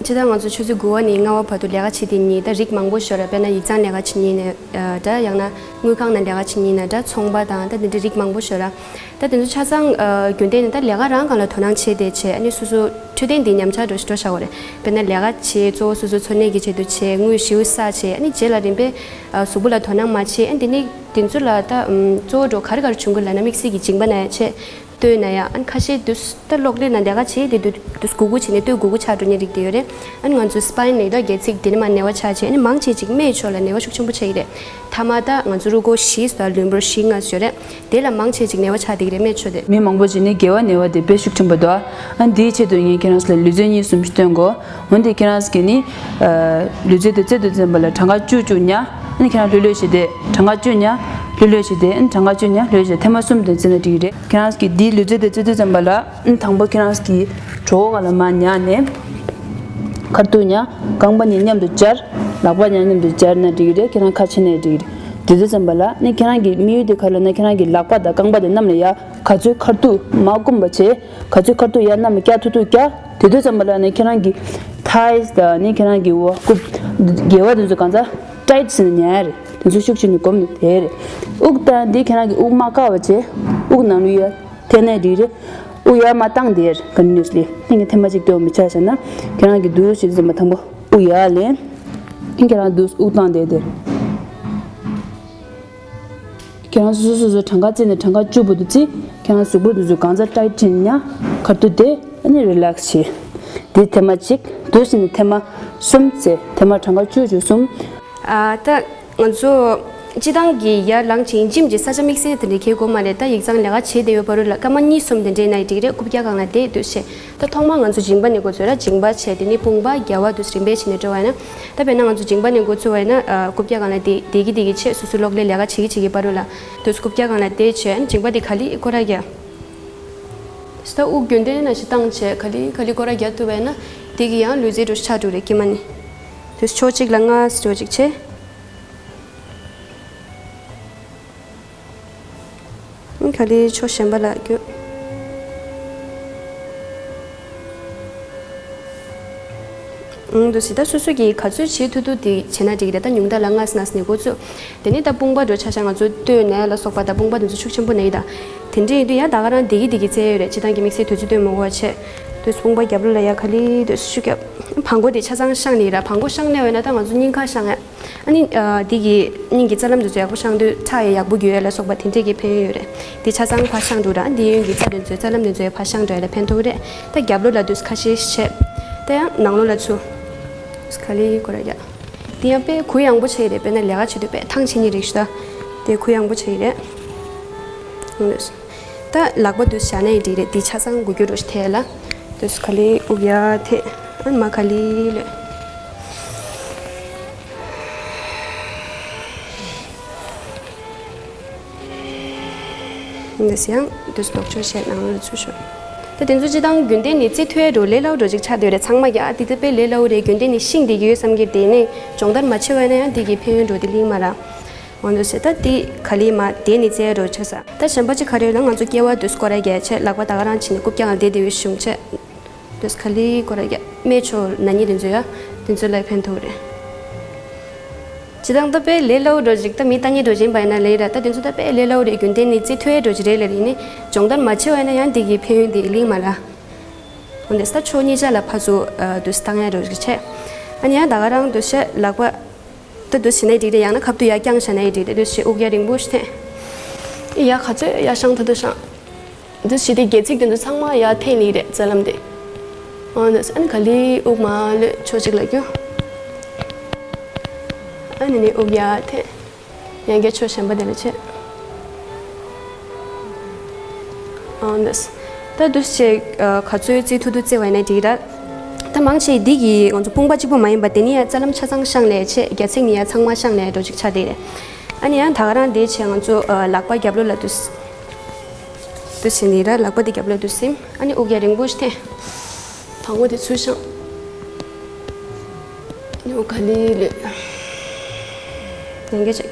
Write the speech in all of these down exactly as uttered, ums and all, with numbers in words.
སྤྱིར་བཏང་ང་ཚོ་ཆུ་ཚོད་དགུ་པ་ནས་ལྔ་པ་བར་དུ་ལས་ཀ་བྱེད་དེ་ཉིན་ད་རིགས་མང་པོ་ཤོར་ར། དཔེར་ན་ཡིག་ཚང་ལས་ཀ་བྱེད་ཉིན་ནས་འདྲ། ཡང་ན་དངུལ་ཁང་ནང་ལས་ཀ་བྱེད་ཉིན་ནས་འདྲ། ཚོང་པ་དང་ད་དེ་འདྲའི་རིགས་མང་པོ་ཤོར་ར། ད་དེ་ཚོ་ཆ་ཚང་རྒྱུན་ལྡན་ནས་ད་ལས་ཀ་རང་སྒང་ལ་དོ་སྣང་བྱས་ཏེ་བྱས། ཨ་ནི་སོ་སོ་འཕྲོད་བསྟེན་དེ་ཉམས་ཆག་འགྲོ་ཞིག་འགྲོ་བཞག་པ་རེད། དཔེར་ན་ལས་ཀ་བྱས། གཙོ་བོ་སོ་སོའི་འཚོ་གནས་ཀྱི་ཆེད་དུ་བྱས། དངུལ་ཞེ་པོ་བསགས་བྱས། ཨ་ནི་རྗེས་ལ་རིམ་པས་གཟུགས་པོ་ལ་དོ་སྣང་མ་བྱས། ཨ་ནི་དེ་ནས་དེ་ཚོ་ལ་ད་གཙོ་བོ་འགྲོ་ག་རེ་ག་རེ་བྱུང་གི་ལབ་ན། དམིགས་བསལ་གྱི་མཇིང་པ་ན་ཡ་བྱས། ལྟོས་ན་ཡ། ཨ་ནི་ཁ་ཤས་དུས་ད་གློག་ཀླད་ནང་ལས་ཀ་བྱས་ཏེ་དུས་དུས་སྒུར་སྒུར་བྱས་ནས་ལྟོས་སྒུར་སྒུར་ཆགས་འགྲོ་མཁན་རིགས་དེ་ཡོད་རེད། ཨ་ནི་ང་ཚོའི་སྤའིན་ནི་ད་སྒལ་ཚིགས་དེ་ནས་མར་ནད་པ་ཆགས་བྱས། ཨ་ནི་མང་ཆེ་ཅིག་སྨད་ཕྱོགས་ལ་ནད་པ་ཤུགས་ཆེན་པོ་ཆགས་ཀྱི་རེད། མཐའ་མ་ད་ང་ཚོ་རུས་ཁོག་བཞི་ཟེར་ལུས་འབུར་བཞི་ལྔ་ཡོད་རེད། དེ་ལ་མང་ཆེ་ཅིག་ནད་པ་ཆགས་བསྡད་ཀྱི་རེད། སྨད་ཕྱོགས་དེ། མི་མང་པོ་ཅིག་ནི་དགེ་བ་ནད་པ་དེ་དཔེ་ཤུགས་ཆེན་པོ་འདུག་ཨ་འདིའི་ཆེད་དུ་ངས་ཁྱེད་རང་ཚོ་ལ་ལུས་རྩལ་གཉིས་གསུམ་ཞིག་སྟོན་དགོས། འོན་ཏེ་ཁྱེད་རང་ཚོ་གིས་ནི་ལུས་རྩལ་དེ་རྩེད་དུ་འཛིན་པ་ལ་གྲངས་ཀ་བཅུ་བཅུ་ཉར། ཨ་ནི་ཁྱེད་རང་ལྷོད་ལྷོད་བྱས་ཏེ་གྲངས་ཀ་བཅུ་ཉར། ལྷོད་ལྷོད་བྱས་ཏེ། ཨ་ནི་གྲངས་ཀ་བཅུ་ཉར། ལྷོད་ལྷོད་བྱས་ཏེ། ཐེངས་མ་གསུམ་དེ་རྩེས་ན་འགྲིག་གི་རེད། ཁྱེད་རང་ཚོ་གིས་འདིའི་ལུས་རྩལ་དེ་རྩེད་དུ་འཛིན་པ་ལ། ཨ་ནི་དང་པོ་ཁྱེད་རང་ཚོ་གིས་གྲོད་ཁོག་སྒང་ལ་མར་ཉར་ནས། ཁ་ཐུག་ཉར། རྐང་པ་གཉིས་མཉམ་དུ་སྦྱར། ལག་པ་གཉིས་མཉམ་དུ་སྦྱར་ན་འགྲིག་གི་རེད། ཁྱེད་རང་ཁ་ཕྱེ་ནས་འགྲིག་གི་རེད། དེ་དུས་ཙམ་པ་ལ་ནི་ཁྱེད་རང་གི་དམིགས་ཡུལ་དེ་ག་རེ་ལབ་ན། ཁྱེད་རང་གི་ལག་པ་དང་རྐང་པ་དེ་གནམ་ལ་ཡར་ག་ཚོད་ཁ་ཐུག་མར་བསྐུམ་པ་བྱས། ག་ཚོད་ཁ་ཐུག་ཡར་གནམ་ལ་བཀྱག་ཐུབ་ཐུབ་བཀྱག་དེ་དུས་ཙམ་པ་ལ་ནི་ཁྱེད་རང་གི་ཐའིས་དང་ནི་ཁྱེད་རང་གི་འོ་རྐུབ་སྒལ་པ་དེ་ཚོ་གང་ཚ་ཊའིཊ་བྱས་ནས་ཉར་ཡ་རེད། དེ་ཚོ་ཤུགས་ཆེ་ནས་བསྒོམས་ནས་དེ་རེད། དབུགས་བཏང་དེ་ཁྱེད་རང་གི་དབུགས་མ་བཀག་པ་བྱས། དབུགས་ནང་ལ་ཡར་འཐེན་ནས་འགྲིག་རེད། དབུགས་ཡར་མར་བཏང་དེར་ཀོན་ཊི་ནུ་ཨས་ལི། ཨ་ནི་ཐེངས་མ་གཅིག་ལྟོས་མི་ཆགས་བྱས་ན། ཁྱེད་རང་གིས་འདུག་སེ་བྱེད་དུས་ཙམ་པ་དང་པོ་དབུགས་ཡར་ལེན། ཨ་ནི་ཁྱེད་རང་འདུག་སེ་དབུགས་བཏང་དེ་དེར། ཁྱེད་རང་སོ་སོ་སོ་སོ་གྲངས་ཀ་རྩེས་ནས་གྲངས་ཀ་བཅུ་བར་དུ་རྩེས། ཁྱེད་རང་གཟུགས་པོ་འདི་ཚོ་གང་ཚ་ཊའིཊ་བྱས་ནས་ཉར། ཁ་ཐུག་དེ་ཨ་ནི་རི་ལེག་སི་བྱེད། དེ་ཐེངས་མ་གཅིག་འདུག་སེ་ནི་ཐེངས་མ་གསུམ་རྩེས། ཐེངས་མ་གྲངས་ཀ་བཅུ་བཅུ་གསུམ། ཨ་ད་ང་ཚོ་སྤྱིར་བཏང་གི་ཡར་ལངས་བྱས་ཇིམ་གྱི་ས་ཆ་དམིགས་བསལ་དེ་འདྲ་ཁེལ་དགོས་མ་རེད། ད་ཡིག་ཚང་ལས་ཀ་བྱེད་བསྡད་ཡོད་བར་དུ་ལ་སྐར་མ་གཉིས་གསུམ་དེ་འདྲའི་ནང་འགྲིག་རེད། རྐུབ་བཀྱག་སྒང་ལ་བསྡད་འདུག་སེ། ད་ཐོག་མར་ང་ཚོ་མཇིང་པ་ནས་འགོ་ཚུགས་ར། མཇིང་པ་བྱས། དེ་ནས་དཔུང་པ། རྒྱབ་པ་དུ་རིམ་པས་བྱས་ནས་འགྲོ་བ་ཡིན་ན། ད་དཔེར་ན་ང་ཚོ་མཇིང་པ་ནས་འགོ་ཚུགས་པ་ཡིན་ན། ཨ་རྐུབ་བཀྱག་སྒང་ལ་བསྡད་བསྡད་ཀྱི་བསྡད་ཀྱི་བྱས། སོ་སོའི་གློག་ཀླད་ལས་ཀ་བྱེད་ཀྱི་བྱེད་ཀྱི་བར་དུ་ལ་དུས་སུ་རྐུབ་བཀྱག་སྒང་ལ་བསྡད་བྱས། མཇིང་པ་དེ་ག་ལེར་སྐོར་ར་རྒྱག་ད་དབུགས་རྒྱུན་ལྡན་ནང་བཞིན་བཏང་བྱས་ག་ལེར་ག་ལེར་སྐོར་ར་རྒྱག་ཐུབ་པ་ཡིན་ན། དེ་གི་ཡང་ལུས་རྩལ་འདྲ་ཆགས་འགྲོ་རེད། དཀྱིལ་མ་ནས་དུས་ཕྱོགས་གཅིག་ལ་ལྔ་ཙམ་ཅིག་བྱས། ག་ལེར་ཕྱོགས་གཞན་པ་ལ་རྒྱུག་ཨང་། འདུག་སེ་ད་སོ་སོ་གིས་ག་ཚོད་བྱེད་ཐུབ་ཐུབ་དེ་བྱས་ན་འགྲིག་གི་རེད། ད་ཉུང་མཐའ་ལ་ལྔ་ཙམ་ནས་འགོ་བཙུགས། དེ་ནས་ད་དཔུང་པ་འདྲ་ཆ་བཞག་ང་ཚོ་སྟོད་ནས་ལ་སོགས་པ་ད་དཔུང་པ་དེ་ཚོ་ཤུགས་ཆེན་པོ་ནས་ད། དེ་འདྲ་ཡིན་དུས་ཡང་ད་ག་རང་བདེ་གི་བདེ་གི་རྩེ་ཡོད་རེད། སྤྱིར་བཏང་གི་དམིགས་བསལ་དུས་ཚོད་སྟོན་མི་དགོས་པ་བྱས། དུས་དཔུང་པ་རྒྱབ་ལོགས་ལ་ཡ་ག་ལེར་དུས་ཤུགས་རྒྱབ། བང་མགོ་དེ་ཆ་ཚང་བཤངས་ནས་ར། བང་མགོ་བཤངས་ནས་ཡོད་ན་ད་ང་ཚོ་སྙིང་ཁ་བཤངས་ཡ། ཨ་ནི་ཨ་འདི་གི་སྙིང་གི་རྩ་ལམ་དེ་ཚོ་ཡག་པོ་བཤངས་དུས་ཁྲག་ཡང་ཡག་པོ་རྒྱུ་ཡ་ལ་སོགས་པ་དེ་འདྲས་ཀྱི་ཕན་ཡོན་ཡོད་རེད། དེ་ཆ་ཚང་ཕར་བཤངས་འགྲོ་ར། འདི་གཡོན་གྱི་རྩ་དེ་ཚོའི་རྩ་ལམ་དེ་ཚོ་ཡང་ཕར་བཤངས་འགྲོ་ཡ་ལ་ཕན་ཐོགས་རེད། ད་རྒྱབ་ལོགས་ལ་དུས་ཁ་ཤས་བྱས། ད་ཡང་ནང་ལོགས་ལ་ཚུར་ག་ལེར་སྐོར་ར་རྒྱག་དེ་ཡང་དཔེ་གུ་ཡངས་པོ་བྱས་རེད། དཔེར་ན་ལས་ཀ་བྱེད་དུས་དཔེ་ཐང་ཆད་མཁན་རིགས་ཤིག་ད་དེ་གུ་ཡངས་པོ་བྱས་རེད། ད་ལག་པ་དུས་བཞག་ན་ཡང་འགྲིག་རེད། དེ་ཆ་ཚང་གུ་རྒྱུ་འདྲ་ཞིག་ཐལ་ལ། དུས་ག་ལེར་དབུགས་ཡར་འཐེན། ཨ་མར་ག་ལེར་ལོག་འདི་ཡང་དུས་ལྡོག་ཕྱོགས་བཤད་ནང་ལ་ཚུར་ཤོག་ད་དེ་ཚོ་སྤྱིར་བཏང་རྒྱུན་ལྡན་ནས་རྩེ་ཐུབ་ཡ་འདྲ་ལས་སླ་པོ་འདྲ་ཅིག་ཆགས་བསྡད་རེད། ཚང་མ་གིས་ཨ་དེ་ད་དཔེ་ལས་སླ་པོ་རེད། རྒྱུན་ལྡན་ནས་ཤེས་བསྡད་ཀྱི་ཡོད་བསམ་གྱི། དེ་ནས་སྦྱོང་བརྡར་མ་བྱས་པ་ཡིན་ན་ཡང་དེ་གི་ཕན་ཡོན་འདྲ་དེ་གླེང་མ་ར། འོ་འདུག་སེ་ད་དེ་ག་ལེར་མར་བསྡད་ནས་རྩེ་ཡ་འདྲ་ཆགས་ས། ད་གཞན་པ་ཅིག་ག་རེ་ཡོད་ན། ང་ཚོ་སྐེད་པ་དུས་སྐོར་ར་རྒྱག་བྱས། ལག་པ་ད་ག་རང་བྱས་ནས་རྐུབ་བཀྱག་སྒང་བསྡད་བསྡད་པའི་གཞུང་བྱས། དུས་ག་ལེར་སྐོར་ར་རྒྱག་སྨད་ཕྱོགས་ན་མཁན་དེ་ཚོ་ཡ་དེ་ཚོ་ལ་ཕན་ཐོགས་རེད། སྤྱིར་བཏང་ད་དཔེ་ལས་སླ་པོ་འདྲ་ཅིག་ད་མི་ལྟ་མཁན་འདྲ་ཅིག་ཡིན་པ་ཡིན་ན་ལས་ར། ད་དེ་ཚོ་ད་དཔེ་ལས་སླ་པོ་རེད། རྒྱུན་ལྡན་ནས་རྩེ་ཐུབ་ཡ་འདྲ་ཅིག་རེད་ལབ་ཡིན་ནའི་སྦྱོང་བརྡར་མ་བྱས་པ་ཡིན་ན་ཡང་དེ་གི་ཕན་ཡོན་དེ་གླེང་མ་ར། འོ་འདུག་སེ་ད་ཕྱོགས་གཉིས་ཆ་ལ་ཕར་ཚུར་དུས་བཏང་ཡ་འདྲ་ཅིག་བྱས། ཨ་ནི་ཡང་ད་ག་རང་དུས་ཤ་ལག་པ། ད་དུས་བྱས་ན་འགྲིག་རེད། ཡང་ན་ཁ་ཐུག་ཡར་བརྐྱངས་བཞག་ན་འགྲིག་རེད། དུས་བྱས་དབུགས་ཡར་རིང་པོ་ཞིག་འཐེན། ཡར་ག་ཚོད་ཡར་བཤངས་ཐུབ་ཐུབ་བཤངས། དུས་བྱས་དེ་སྒལ་ཚིགས་དེ་ཚོ་ཚང་མ་ཡར་འཐེན་ལེ་རེད། རྩ་ལམ་དེ། འོ་འདུག་སེ་ཨ་ནི་ག་ལེར་དབུགས་མར་ལོག་ཕྱོགས་གཅིག་ལ་རྒྱུག་ཨ་ནི་ནི་དབུགས་ཡར་འཐེན། ཡང་བསྐྱར་ཕྱོགས་གཞན་པ་དེ་ལ་བྱེད། ཨང་། ད་འདུག་སེ་ག་ཚོད་རྩེ་ཐུབ་ཐུབ་རྩེ་བ་ཡིན་ན་འགྲིག་ར། ད་མང་ཆེ་འདི་གི་ང་ཚོ་དཔུང་པ་གཅིག་པོ་མ་ཡིན་པ་དེ་ནི་ཡང་རྩ་ལམ་ཆ་ཚང་བཤངས་ལས་བྱེད། རྒྱ་ཚིགས་ནི་ཡང་ཚང་མ་བཤངས་ལས་འགྲོ་ཅིག་ཆགས་བསྡད་རེད། ཨ་ནི་ཡང་ད་ག་རང་དེ་བྱས་ང་ཚོ་ལག་པ་རྒྱབ་ལོགས་ལ་འདུག་སེ་འདུག་སེ་ནི་ར། ལག་པ་དེ་རྒྱབ་ལོགས་འདུག་སེ། ཨ་ནི་དབུགས་ཡར་རིང་པོ་ཞིག་འཐེན། དང་པོ་དེ་ཚུར་བཤངས། ཨ་ནི་དབུགས་ག་ལེར་ལོག་ཡང་བསྐྱར་ཅིག་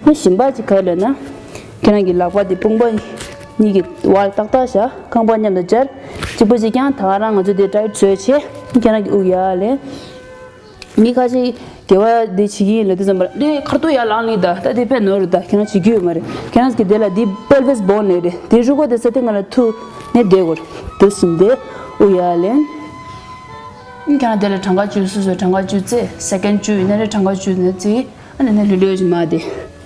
ཨ་ནི་གཞན་པ་ཅིག་ག་རེ་ལབ་ན། ཁྱེད་རང་གི་ལག་པ་དེ་དཔུང་པ་ གཉིས་ཀྱི་བར་ཏག་ཏག་བཞག། རྐང་པ་མཉམ་དུ་སྦྱར། གཅིག་པ་གཅིག་རྐྱང་། ད་ག་རང་ང་ཚོ་དེ་ཊའིཊ་བཟོས་བྱས། ཁྱེད་རང་གི་དབུགས་ཡར་ལེན། མི་ཁ་ཤས་དགེ་བ་འདི་བྱེད་ཀྱི་ཡིན་ལབ་དུས་ཙམ་པ་ལ་འདི་ཁ་ཐུག་ཡར་ལངས་ནི་ད་ད་དེ་ཕན་ནོར་རེད། ད་ཁྱེད་རང་བྱེད་རྒྱུ་ཡོད་མ་རེད། ཁྱེད་རང་གི་དེ་ལ་འདི་པེལ་ཝིས་བོན་ནས་རེད། དེ་རུས་ཁོག་དེ་ས་སྟེང་ག་ལ་ཐུག་ནས་བསྡད་དགོས་རེད། དེ་བཞིན་དེ་དབུགས་ཡར་ལེན། ཁྱེད་རང་དེ་ལ་གྲངས་ཀ་བཅུ། སོ་སོའི་གྲངས་ཀ་བཅུ་བཙལ། སེ་ཀེན་བཅུ་ཡིན་ན་རེད། གྲངས་ཀ་བཅུ་ནས་བརྩི། ཨ་ནི་ནས་ལྷོད་ལྷོད་ཅིག་མར་དེ།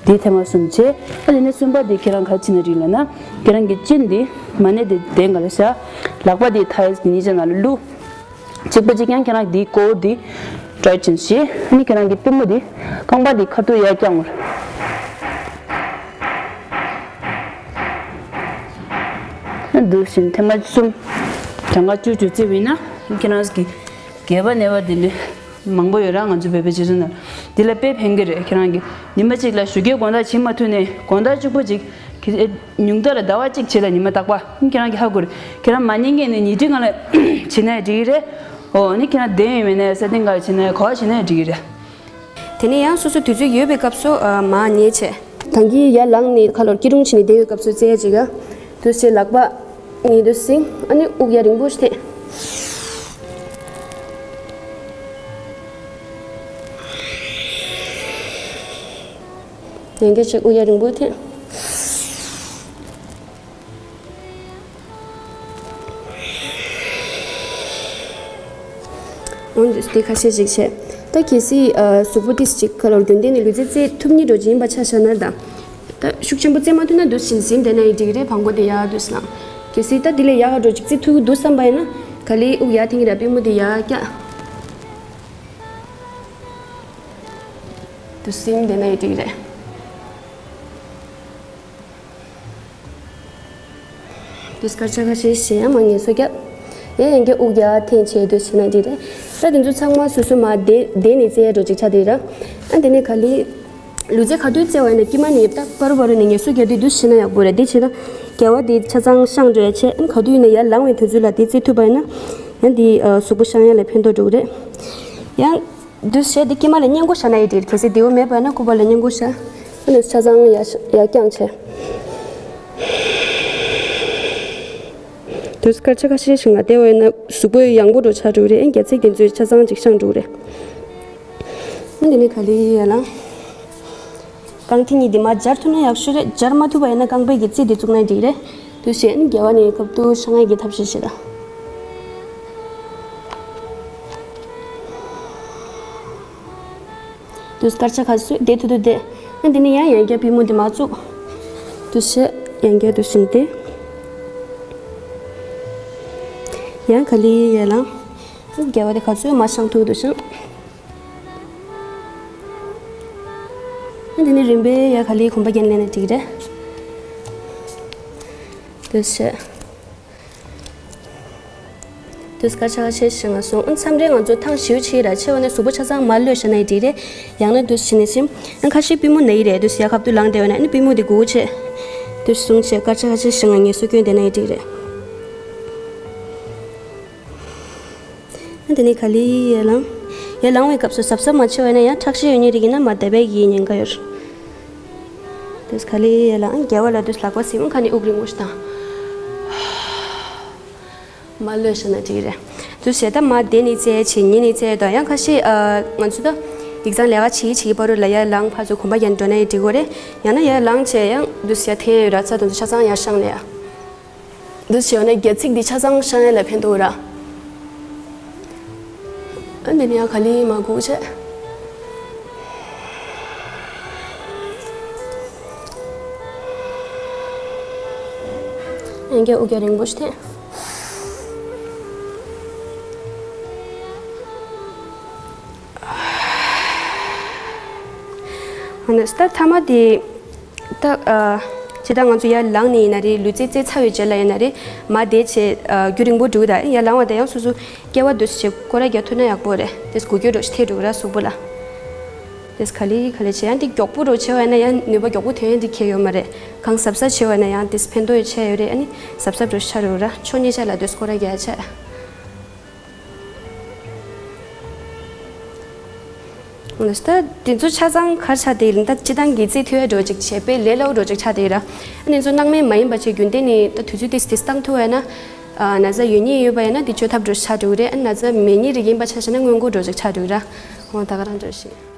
དེ་ཐེངས་མ་གསུམ་བྱས། ཨ་ནི་ནས་གསུམ་པ་དེ་ཁྱེད་རང་ག་རེ་བྱེད་ན་འགྲིག་ལབ་ན། ཁྱེད་རང་གི་ཅིན་དེ་མ་ཎི་དེ་གདན་ག་ལ་བཞག། ལག་པ་དེ་ཐའིས་ཀྱི་ཉིས་ཆ་ནང་ལ་བླུགས། གཅིག་པ་གཅིག་རྐྱང་ཁྱེད་རང་གི་དེའི་ཀོར་དེ་ཊའིཊ་ཅན་བྱས། ཨ་ནི་ཁྱེད་རང་གི་པུས་མོ་དེ་རྐང་པ་དེ་ཁ་ཐུག་ཡར་བརྐྱངས་བར། ཨ་འདུག་བཞིན་ཐེངས་མ་གསུམ། གྲངས་ཀ་བཅུ་བཅུ་བརྩིས་པ་ཡིན་ན་ཁྱེད་རང་གི་རྒས་པ་ནད་པ་དེ་འདྲ་མང་པོ་ཡོད་ར། ང་ཚོ་བོད་པའི་སྤྱི་ཚོགས་ནང་འདི་ལ་དཔེ་ཕན་གྱི་རེད། ཁྱེད་རང་གི་ཉི་མ་གཅིག་ལ་ཞོགས་ཀས་དགོང་དག་བྱེད་མ་ཐུབ་ནས་དགོང་དག་གཅིག་པོ་གཅིག་གི་ཉུང་མཐའ་ལ་ཟླ་བ་གཅིག་བྱེད་ལ་ཉི་མ་རྟག་པར། ཁྱེད་རང་གི་ཧ་གོ་རེད། ཁྱེད་རང་མ་ཉན་མཁན་ནི་ཉལ་ཁྲིའི་སྒང་ལ་བྱེད་ན་ཡང་འགྲིག་གི་རེད། ཨོ་ནི་ཁྱེད་རང་གདན་ཡོད་མེད་ན་ས་སྟེང་སྒང་ལ་བྱེད་ན་ཡང་ག་པར་བྱེད་ན་ཡང་འགྲིག་གི་རེད། དེ་ནས་ཡང་སོ་སོ་དུས་ཚོད་ཡོད་པའི་སྐབས་སུ་ཨ་མར་ཉལ་བྱས། ད་གིན་ཡར་ལངས་ནས་ཁ་ལོར་སྐྱིལ་ཀྲུང་བྱས་ནས་བསྡད་ཡོད་སྐབས་སུ་རྩེ་གཅིག་ག་དུས་ཚོད་ལག་པ་གཉིས་དུ་བསྲིངས། ཨ་ནི་དབུགས་ཡར་རིང་པོ་ཞིག་འཐེན། ཡང་བསྐྱར་ཅིག་དབུགས་ཡར་རིང་པོ་འཐེན། འོན་ཏེ་ཁ་ཤས་ཤིག་བྱས། ད་གལ་སྲིད་ཨ་གཟུགས་པོ་ཏིས་ཅིག་ཁ་ལོར་རྒྱུན་ལྡན་ནས་ལུས་རྩལ་རྩེད་ཐུབ་ནི་འགྲོ་ཅིག་ཡིན་པ་ཆ་བཞག་ན། ད་ད་ཤུགས་ཆེན་པོ་རྩེད་མ་ཐུབ་ན་འདུག་སེ་འཛིན་བསྡད་ན་ཡང་འགྲིག་གི་རེད། བང་མགོ་དེ་ཡར་འདུག་སེ་ལངས། གལ་སྲིད་ད་དེ་ལས་ཡག་ག་འགྲོ་ཅིག་རྩེད་ཐུབ་ཀྱི་འདུག་བསམ་པ་ཡིན་ན། ག་ལེར་དབུགས་ཡར་འཐེན་གྱི་ར། པུས་མོ་དེ་ཡར་བཀྱག། འདུག་སེ་འཛིན་བསྡད་ན་ཡང་འགྲིག་གི་རེད། དུས་སྐར་ཆ་ཁ་ཤས་ཤིག་ཡང་མར་ངལ་གསོ་རྒྱབ། ཡང་ཡང་བསྐྱར་དབུགས་ཡར་འཐེན་བྱས་དུས་བྱས་ན་འགྲིག་རེད། ད་དེ་ཚོ་ཚང་མ་སོ་སོ་མར་བསྡད་བསྡད་ནས་རྩེ་ཡ་འགྲོ་ཅིག་ཆགས་བསྡད་ར། ཨ་དེ་ནས་ག་ལེར་ལུས་རྩལ་ག་དུས་རྩེ་བ་ཡིན་ན་དཀྱིལ་མ་ནས་ད་བར་བར་ནས་ངལ་གསོ་རྒྱག་དུས་དུས་བྱས་ན་ཡག་པོ་རེད། དེ་བྱས་ན་རྒྱལ་བ་དེ་ཆ་ཚང་བཤང་འགྲོ་ཡ་བྱས། ཨ་ག་དུས་ཡིན་ན་ཡར་ལངས་པའི་དུས་ཚོད་ལ་དེ་རྩེ་ཐུབ་པ་ཡིན་ན། ཡང་དེ་གཟུགས་པོ་བཤང་ཡ་ལ་ཕན་ཐོགས་འགྲོ་གི་རེད། ཡང་། འདུག་སེ་བྱས་ཏེ་དཀྱིལ་མ་ལ་སྔས་མགོ་བཞག་ན་ཡང་འགྲིག། གལ་སྲིད་དེ་བོ་མེད་པ་ན་སྐུད་པ་ལ་སྔས་མགོ་བཞག། ཨ་ནི་ཆ་ཚང་ཡར་ཡར་བརྐྱངས་བྱས། དུས་སྐར་ཆ་ཁ་ཤས་ཤིག་ང་བསྡད་པ་ཡིན་ན་གཟུགས་པོ་ཡང་པོ་འགྲོ་ཆགས་འགྲོ་གི་རེད། ཨེ་རྒྱ་ཚིགས་དེ་ཚོས་ཆ་ཚང་ཅིག་བཤང་འགྲོ་གི་རེད། ཨ་དེ་ནས་ག་ལེར་ཡར་ལངས། རྐང་མཐིལ་གཉིས་དེ་མར་སྦྱར་ཐུབ་ན་ཡག་ཤོས་རེད། སྦྱར་མ་ཐུབ་པ་ཡིན་ན་རྐང་པའི་གི་རྩེ་དེ་བཙུགས་ན་འགྲིག་རེད། དུས་བྱས་ཨ་ནི་རྒྱལ་བ་ནས་སྐབས་དུ་བཤང་ཡ་གི་ཐབས་ཤེས་བྱེད་ད། དུས་སྐར་ཆ་ཁ་སུ་བསྡད་ཐུབ་ཐུབ་བསྡད། ཨ་དེ་ནས་ཡང་ཡང་བསྐྱར་པུས་མོ་འདི་མར་བཙུགས། དུས་བྱས་ཡང་བསྐྱར་དུ་བྱིན་ཏེ། ཡང་ག་ལེར་ཡར་ལངས། རྒྱལ་བ་དེ་ག་ཚོད་མར་བཤང་ཐུབ་ཐུབ་བཤང་། ཨ་དེ་ནས་རིམ་པས་ཡར་ག་ལེར་གོམ་པ་རྒྱག་ལེན་ན་འགྲིག་རེད། དུས་བྱས། དུས་སྐར་ཆ་ཁ་ཤས་ཤིག་ང་སོང་། ཨ་མཚམས་རེ་ང་ཚོ་ཐང་ཞེ་པོ་ཆེ་ར་ཆེ་བ་ནས་གཟུགས་པོ་ཆ་ཚང་མར་གློད་བཞག་ན་ཡང་འགྲིག་རེད། ཡང་ན་དུས་བྱས་ནས་ཤིམ། ཨ་ཁ་ཤས་པུས་མོ་ན་ཡི་རེད། དུས་ཡར་ཁ་ཐུག་ལངས་བསྡད་པ་ན་ཨ་ནི་པུས་མོ་དེ་སྒུར་བྱས། དུས་སོང་བྱས་སྐར་ཆ་ཁ་ཤས་ཤིག་ང་ངལ་གསོ་སྐྱོན་བསྡད་ན་ཡང་འགྲིག་རེད། ཨ་དེ་ནས་ག་ལེར་ཡར་ལངས། ཡར་ལངས་པའི་སྐབས་སུ་གཟབ་གཟབ་མ་བྱས་པ་ཡིན་ན་ཡང་ཁྲག་ཤེད་ཡོད་མཁན་རིགས་ཡིན་ན་མར་བརྡབ་པའི་གི་ཉེན་ཁ་ཡོད། དུས་ག་ལེར་ཡར་ལངས། རྒྱལ་བ་ལ་དུས་ལག་པ་སྲིང་། ཁ་ནས་དབུགས་རིང་པོ་ཞིག་བཏང་། མར་གློད་བཞག་ན་འགྲིག་རེད། དུས་བྱས་ད་མར་བསྡད་ནས་རྩེ་བྱས་ཉལ་ནས་རྩེ་དང་། ཡང་ཁ་ཤས་ཨ་ང་ཚོ་ད་ཡིག་ཚང་ལས་ཀ་བྱེད་ཀྱི་བྱེད་ཀྱི་བར་དུ་ལ་ཡར་ལངས་ཕར་ཚུར་གོམ་པ་རྒྱག་འགྲོ་ན་ཡང་འགྲིག་གི་རེད། ཡང་ན་ཡར་ལངས་བྱས་ཡང་དུས་ཡར་འཐེན་ཡོད་ར། ཚ་དང་དུ་ཆ་ཚང་ཡར་བཤང་ནས་ཡ། འདི་བྱས་ནས་རྒྱ་ཚིགས་འདི་ཆ་ཚང་བཤང་ཡ་ལ་ཕན་ཐོགས་ར། ཨ་འདི་ནི་ཡང་ག་ལེར་མར་སྒུར་བྱས། ཡང་བསྐྱར་དབུགས་རྒྱག་རིང་པོ་ཞིག་འཐེན། ཨ་ནི་ད་མཐའ་མ་དེ། ད་ཨ། ཇི་ལྟར་ང་ཚོ་ཡར་ལངས་ནས་ཡིན་ན་རེད། ལུས་རྩལ་རྩེ་ཚར་བའི་རྗེས་ལ་ཡིན་ན་རེད། མར་བསྡད་བྱས་ཨ་རྒྱུན་རིང་པོ་འགྲོ་གི་རེད། ཡར་ལངས་པ་དང་ཡང་སོ་སོ་སྐེད་པ་འདུག་སེ་བྱས་སྐོར་ར་རྒྱག་ཐུབ་ན་ཡག་པོ་རེད། དེ་འགུལ་སྐྱོད་འདྲ་ཞིག་ཐེབས་འགྲོ་གི་རེད་གཟུགས་པོ་ལ། དེ་ག་ལེར་ག་ལེར་བྱས། ཡང་དེ་མགྱོགས་པོ་འདྲ་བྱས་པ་ཡིན་ན་ཡང་ནུས་པ་མགྱོགས་པོ་ཐོན་ཡ་དེ་གང་ཡང་ཡོད་མ་རེད། གང་གཟབ་གཟབ་བྱས་པ་ཡིན་ན་ཡང་དེ་ཕན་ཐོགས་ཆེ་ཡོད་རེད། ཨ་ནི་གཟབ་གཟབ་འདྲ་ཞིག་ཆགས་འགྲོ་གི་རེད། ཕྱོགས་གཉིས་ཆ་ལ་དེ་སྐོར་ར་རྒྱག་བྱས། ད་དེ་ཚོ་ཆ་ཚང་གར་ཆགས་དེ་ཡིན་ད་སྤྱི་བཏང་གི་རྩིས་མཐོ་ཡ་འགྲོ་ཅིག་བྱས་པས་ལས་སླ་བོ་འགྲོ་ཅིག་ཆགས་དེ་ཡིན་ར། ཨ་ནི་ཚོ་སྣང་མེད་མ་ཡིན་པ་བྱས་རྒྱུན་ལྡན་ནི་ད་དུས་ཚོད་ཏིས་ཏིས་བཏང་ཐུབ་ཡ་ན། ན་ཚ་ཡོད་མཁན་ཡོད་པ་ཡིན་ན་དེ་བཅོས་ཐབས་འགྲོ་ཆགས་འགྲོ་གི་རེད། ཨ་ན་ཚ་མེད་མཁན་རིགས་ཡིན་པ་ཆ་བཞག་ན་སྔོན་འགོག་འགྲོ་ཅིག་ཆགས་འགྲོ་གི་ར། འོ་ད་ག་རང་འགྲོ་ཤི།